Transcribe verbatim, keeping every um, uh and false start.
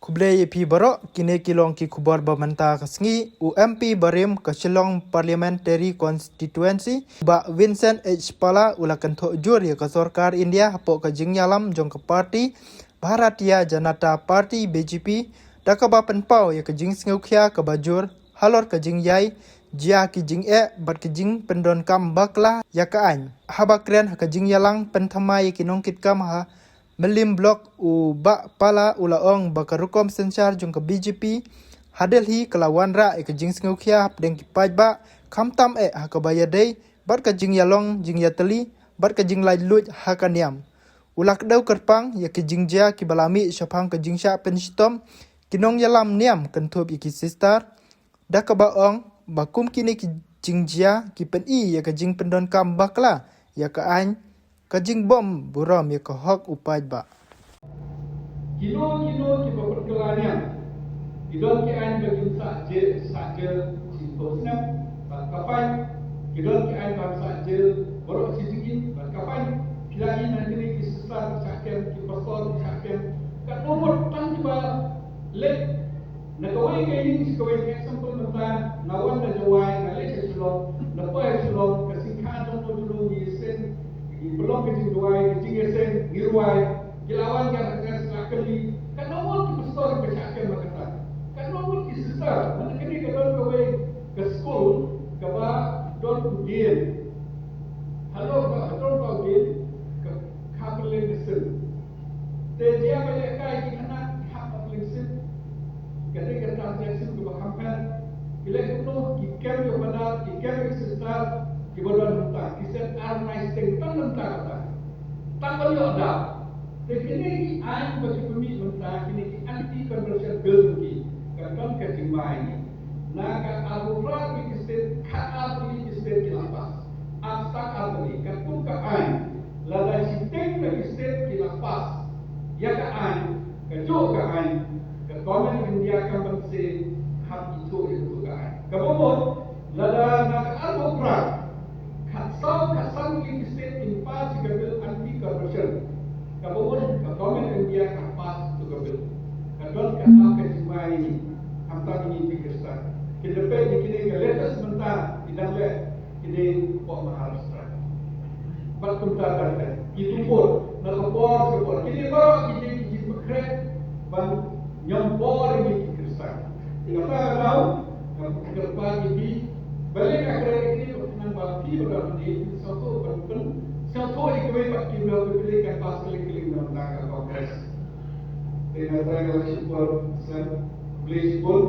Khublei ïa phi baroh, kine ki long ki khubor ba mynta ka sngi. U M P barim ka Shillong Parliamentary Constituency, Bah Vincent H Pala, u la kynthoh jur ïa ka sorkar India hapoh ka jingïalam jong ka party Bharatiya Janata Party, B J P, da kaba pynpaw ïa ka jingsngewkhia kaba jur halor ka jingïai jia ki jingeh bad ka jingpyndonkam bakla ïa ka aiñ. Haba kren ha ka jingïalang pynthymmai ïa ki nongkitkam ha Mylliem Block, u Bah Pala u la ong ba ka rukom synshar jong ka B J P ha Delhi ka la wanrah ïa ka jingsngewkhia hapdeng ki paidbah, khamtam eh ha kaba ïadei bad ka jingïalong jingïatylli bad ka jinglaitluid ha ka niam. U la kdew kyrpang ïa ki jingjia kiba la mih shaphang ka jingshah pynshitom ki nongïalam niam, kynthup ïa ki sister, da kaba ong ba kum kine ki jingjia ki pyni ïa ka jingpyndonkam bakla ïa ka aiñ, ka jingbym burom ïa ka hok u paidbah. Kino kino kiba pynkylla niam, ki don ki aiñ ba kin sah jel, sah jel shiphew snem bad ka fine. Ki don ki aiñ ba sah jel baroh shi jingim bad ka fine. Phi la ïohi na kine ki sister ki shah kem, ki pastor ki shah kem, katno ngut tang kiba leit na kawei ka ïing sha kawei. Example mynta, nga wan na Jowai, nga leit sha Shillong, na poi ha Shillong, ka sngikha jong u julu ngi ïaseng, ngi pynlong ka jingduwai, ka jingïaseng, ngi rwai. Ki la wan, ki la kylli, katno ngut ki pastor ba shah kem ha kata? Katno ngut ki sister? Namar kane ka don kawei ka skul kaba don u dien. Halor ba don ba u dien, ka kha pynleng ka sim. Te jia ba ïa kai ki khynnah ki hap pynleng sim. Ka dei ka transaction kaba kham pher. Ki leh kumno? Ki kem ïa u padar, ki kem ïa u sister, kiba don mynta, ki set ar nai steng tang mynta kata. Tang ban ïoh dap. Te kine ki aiñ ba ki pynmih mynta, kine ki anti conversion bill ki, ka don ka jingma ïa ngi. Na ka arphew phra tylli ki state, khatar tylli ki state ki la pass. Ar, star ar tylli, katkum ka aiñ, lada shiteng na ki state ki la pass ïa ka aiñ, kajuh ka aiñ, ka Government of India kam ban sa hap ithuh ïa kato ka aiñ. Kaba mut, lada na ka arphew phra, khatsaw, khatsan tylli ki state kin pass ïa ka bill anti corruption, kaba mut ka Government of India ka pass ïa ka bill. Ka don kata ka jingma ïa ngi, khamtam ïa ngi ki Khristan. Kin da peit ïa kine ka latest mynta, ki dang leh kine hapoh Maharashtra. Bad kumta dang leh. Ki tu por, na ka por sha ka por. Kine baroh ki dei ki jingpynkhreh ban ñiewbor ïa ngi ki Khristan. Kata ka daw nga kyrpad ïa phi, balei nga kren ïa kine, ba khnang ba phi ba don hangne phin sngewthuh, ban pynsngewthuh ïa kiwei pat ki briew, ba phi dei ban pass kylleng kylleng na bynta ka Congress. Te nga trai ka la shipor, khublei shibun.